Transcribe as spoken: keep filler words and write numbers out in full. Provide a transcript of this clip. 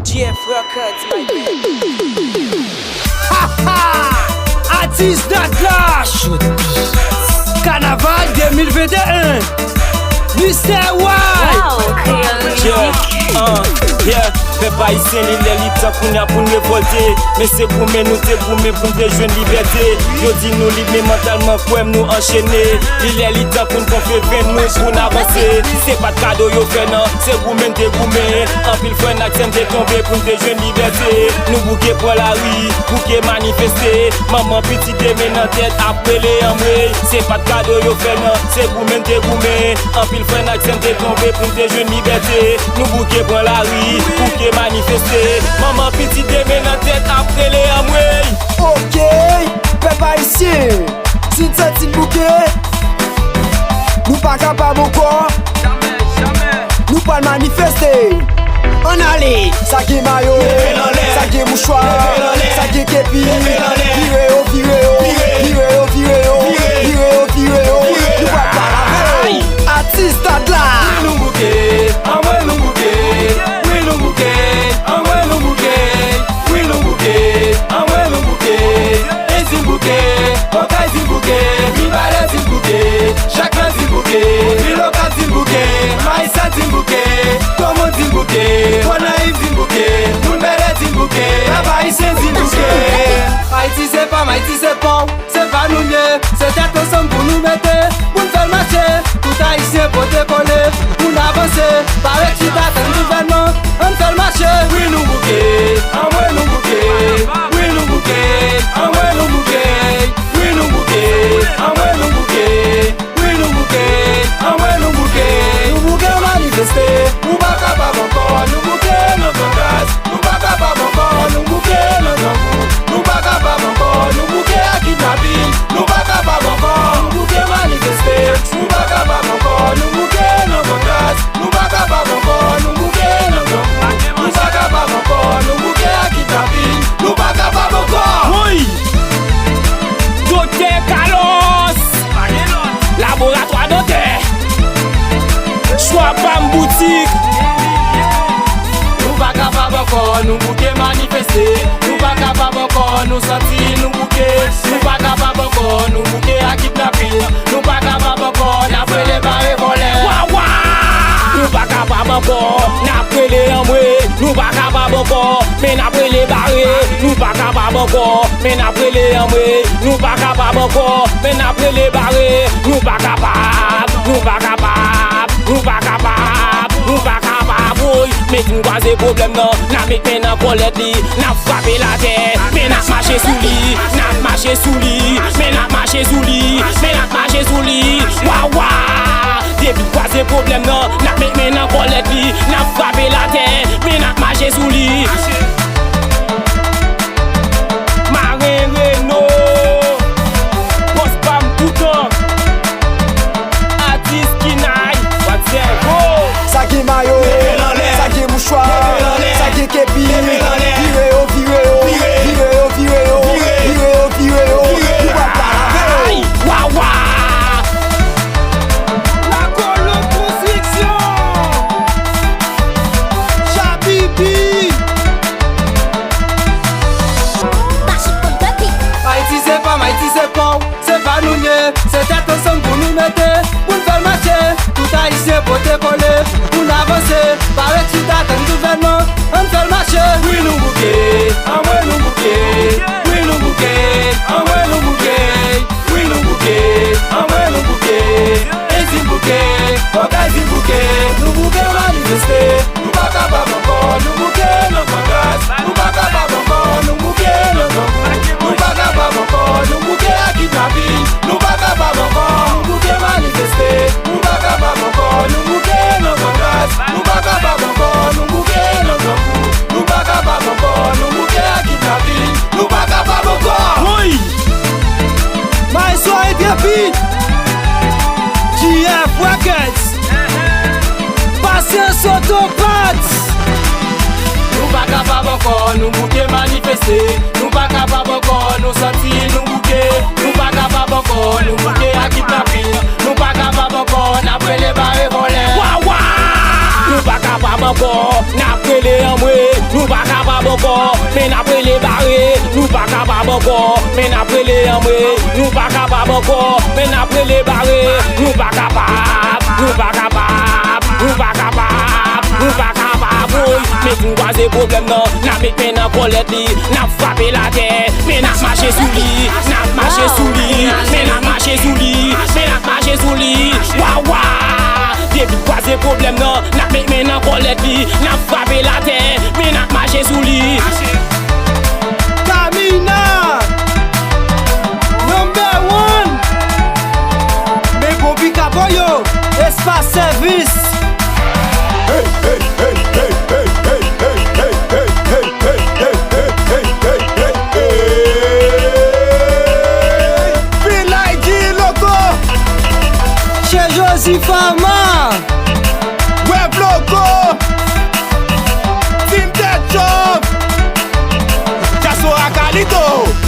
G F Records, my baby. Ha, ha! Atis Dadla! Kanaval de mil venteyen. Mister White! Wow, Kreyòl Mizik. Yeah, uh, yeah. Pèp ayisyen, li lè li tan kounye a pou n revòlte. Men se goumen nou te goumen pou n te jwenn libète. Yo di nou lib, men mantalman, kwè m, nou anchene. Li lè li tan pou n gonfle venn nou, pou n avanse. Se pa t kado yo fè, non, se goumen n te goumen. Anpil frè n ak sè n te tonbe pou n te jwenn libète. Nou bouke pran lari, bouke manifeste. Manman pitit de men nan tèt ap rele anmwey. Se pa t kado yo fè, non, se goumen n te goumen. Anpil frè n ak sè n te tonbe pou n te jwenn libète. Nou bouke pran lari, bouke manifeste. Manman pitit de men nan tèt ap rele anmwey. Ok, pèp ayisyen, si n santi n bouke, nou pa kapab ankò. Nou pral manifeste. Ann ale. Sa gen mayo, sa gen mouchwa, sa gen kepi. Vire yo, vire yo, vire yo, vire yo, vire yo, vire yo. Nou pral palave. Atis Dadla. Wi, nou bouke, anmwey, nou bouke. Wi, nou bouke, anmwey, nou bouke. Wi, nou bouke, anmwey, nou bouke. Enzi bouke, Okay di bouke, Mibalè di bouke, Jakmèl di bouke, Vil Okap di bouke, Mayisal di bouke, Gwo Mòn di bouke, Gonayiv di bouke, moun Bèlè di bouke, pèp ayisyen di bouke. Ayiti se pa m, Ayiti se pa w, se pa nou l ye, se tèt ansanm pou nou mete, pou n fè l mache. Tout ayisyen pote kole, pou n avanse, pa ret chita tann gouvènman, ann fè l mache. Wi, nou bouke, anmwey, nou bouke. Wi, nou bouke, anmwey, nou bouke. Wi, nou bouke, anmwey, nou bouke. Wi, nou bouke, anmwey, nou bouke. Nou bouke manifeste, nou pa kapab ankò. Nou bouke nan Grangras, nou pa kapab ankò. Nou bouke nan grangou, nou pa kapab ankò. Nou bouke ak kidnapin, nou pa kapab ankò. Nou bouke manifeste, nou pa kapab ankò. Nou bouke nan Grangras, nou pa kapab ankò. Nou bouke nan grangou, nou pa kapab ankò. Nou bouke ak kidnapin, nou pa kapab ankò. Woy! Doktè Carlos! Laboratwa dantè. Chwa Bam Boutik. Nou pa kapab ankò, nou bouke manifeste. Nou pa kapab ankò, nou santi nou bouke. Nou pa kapab ankò, nou bouke ak kidnapin. Nou pa kapab ankò, n ap rele bare vòlè. Wa, wa! Nou pa kapab ankò, n ap rele anmwey. Nou pa kapab ankò, men n ap rele bare. Nou pa kapab ankò, men n ap rele anmwey. Nou pa kapab ankò, men n ap rele bare. Nou pa kapab, nou pa kapab, nou pa kapab, nou pa kapab, woy. Met n kwaze pwoblèm nan, n ap met men nan kòlèt li, n ap frape l atè, men n ap mache sou li, n ap mache sou li, men n ap mache sou li, men n ap mache sou li. Wa, wa! Depi n kwaze pwoblèm nan, n ap met men nan kòlèt li, n ap frape l atè, men n ap mache sou li. Maren Reno, bòs pa m toutan. Atis Kinay, what's up, ho? Sa gen mayo, sa gen mouchwa, sa gen kepi. Vire yo, vire yo, vire yo, vire yo, vire yo, vire yo. Nou pral palave. Wa, wa! La Colo Construction! Jabibi! Ayiti se pa m, Ayiti se pa w, se pa nou l ye, se tèt ansanm pou nou mete, pou n fè l mache. Tout Ayisyen pote kole, pou n avanse, pa ret chita tann gouvènman, ann fè l mache. Wi, nou bouke, anmwey, nou bouke. Wi, nou bouke, anmwey, nou bouke. Wi, nou bouke, anmwey, nou bouke. Enzi bouke, Okay di bouke. Nou bouke manifeste, nou pa kapab ankò. Nou bouke nan Grangras, nou pa kapab ankò. Nou bouke nan grangou, nou pa kapab ankò. Nou bouke ak kidnapin, nou pa kapab ankò. Nou bouke manifeste, nou pa kapab ankò. Nou bouke nan Grangras, nou pa kapab ankò. Nou bouke nan grangou, nou pa kapab ankò. Nou bouke ak kidnapin, nou pa kapab ankò. Woy! Maestro Edepi, G F Records, Pasyans Otopat. Nou pa kapab ankò, nou bouke manifeste. Nou pa kapab ankò, nou santi nou bouke. Nou pa kapab ankò, nou bouke ak kidnapin. Nou pa kapab ankò, n ap rele bare vòlè. Wa, wa! Nou pa kapab ankò, n ap rele anmwey. Nou pa Ankò, men n ap rele anmwe, nou pa kapab ankò, men n ap rele bare, nou pa kapab, nou pa kapab, nou pa kapab, nou pa kapab, woy, men pou n kwaze pwoblèm nan, n ap met men nan kòlèt li, n ap frape l atè, men n ap mache sou li, n ap mache sou li, men n ap mache sou li, men n ap mache sou li, wa wa, depi n kwaze pwoblèm nan, n ap met men nan kòlèt li, n ap frape l atè, men n ap mache sou li. Kamina, number one. Men bon pika pou yo, espas sèvis. Vilaj di Loko. Chez Josie Farma. Web Loko. Team Tèt Chòv. Diaspora Kalito.